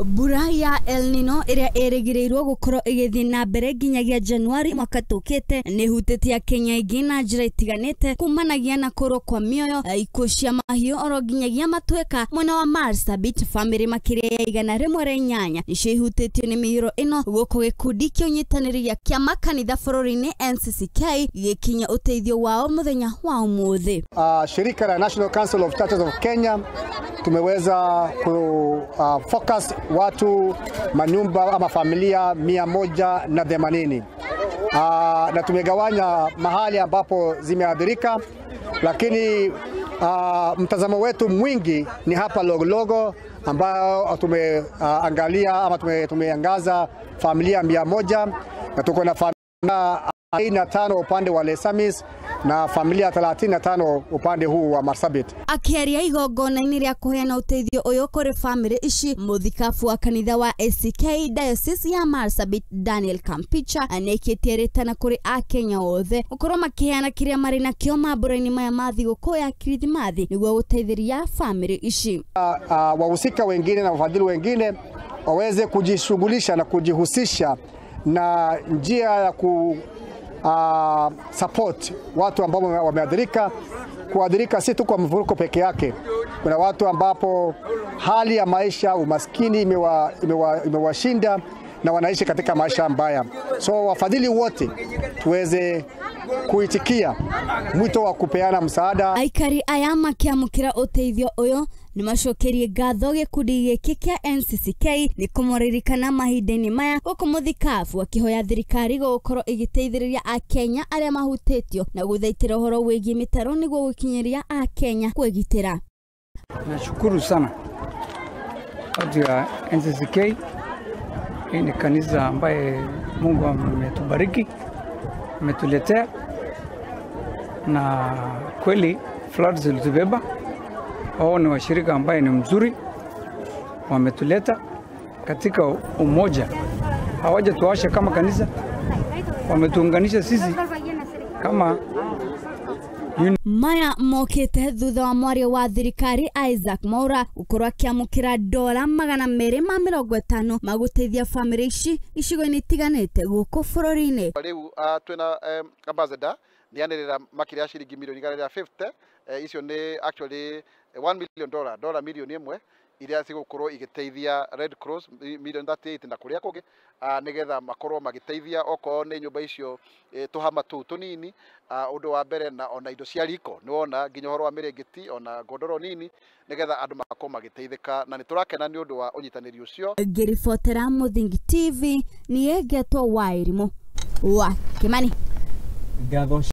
Mbura ya El Nino ĩrĩa ĩrĩgĩrĩirwo gũkorwo ĩgĩthiĩ na mbere nginyagia Januari mwaka tũkĩte nĩhutĩtie Kenya aingĩ na njĩra itiganĩte kumanagia na kũrwo kwa mĩoyo, ikuũ cia mahiũ oro nginyagia matuĩka mwena wa Marsabit. Bamĩrĩ makĩria ya 108 nĩcio ihutĩtio nĩ mĩihũro ĩno, gũkũ gĩkundi kĩa ũnyitanĩri kĩa makanitha bũrũri-inĩ NCCK gĩgĩkinyia ũteithio wao mũthenya wa ũmũthĩ. Shirika la National Council of Churches of Kenya tumeweza ku focus watu manyumba ama familia 180, na tumegawanya mahali ambapo zimeathirika, lakini mtazamo wetu mwingi ni hapa Logologo ambao tumeangalia ama tumeangaza familia 100, na tuko na familia 45 upande wa Lesamis na familia 35 upande huu wa Marsabit. Akĩaria igongona-inĩ rĩa kũheana ũteithio ũyũ kũrĩ bamĩrĩ ici, mũthikabu wa kanitha wa ACK Diocese ya Marsabit Daniel Kampicha nĩekĩtie rĩtana kũrĩ akenya othe gũkorwo makĩheana kĩrĩa marĩ nakĩo mambũra-inĩ maya ma thigũkũ ya Kirithimathi nĩguo gũteithĩria bamĩrĩ ici. Wahusika wengine na wafadhili wengine waweze kujishughulisha na kujihusisha na njia ya ku support watu ambao wameathirika. Kuathirika si tu kwa mfuriko peke yake, kuna watu ambapo hali ya maisha, umaskini imewashinda na wanaishi katika maisha mbaya. So wafadhili wote tuweze kuitikia mwito wa kupeana msaada. Aikari aya makiamukira ũteithio ũyũ nĩmacokerie ngatho gĩkundi gĩkĩ kĩa NCCK nĩ kũmoririkana mahinda-inĩ maya, gũkũ mũthikabu akĩhoya thirikari gũgũkorwo ĩgĩteithĩrĩria akenya arĩa mahutĩtio na gũthaitĩra ũhoro wĩgiĩ mĩtaro nĩguo gũkinyĩria akenya kwĩgitĩra. Nashukuru sana watu ya NCCK. Hii ni kanisa ambaye Mungu ametubariki, ametuletea, na kweli floods zilitubeba. Wao ni washirika ambaye ni mzuri, wametuleta katika umoja, hawajatuacha kama kanisa, wametuunganisha sisi kama. Maya mokĩte thutha wa mwaria wa thirikari Isaac Mwaura gũkorwo akĩamũkĩra dola 250 ma gũteithia bamĩrĩ ici icigo-inĩ itiganĩte gũkũ bũrũri-inĩ. Rĩu twĩna ambassador nĩanĩrĩra makĩria ya ciringi milioni 150, icio nĩ actually $1 million, dola milioni 1 iria cigũkorwo igĩteithia Red Cross milioni 38 na kũrĩa kũngĩ, nĩgetha makorwo magĩteithia okorwo nĩ nyũmba icio tũhama tũu tũnini, ũndũ wa mbere, na ona indo cia riko nĩwona nginya ũhoro wa mĩrĩngĩti ona ngondoro nini, nĩgetha andũ makorwo magĩteithĩka, na nĩtũrakena nĩ ũndũ wa ũnyitanĩri ũcio. Ngĩribotera Mũthingi TV niĩ ngetwo Wairimũ wa Kimani. Ngatho.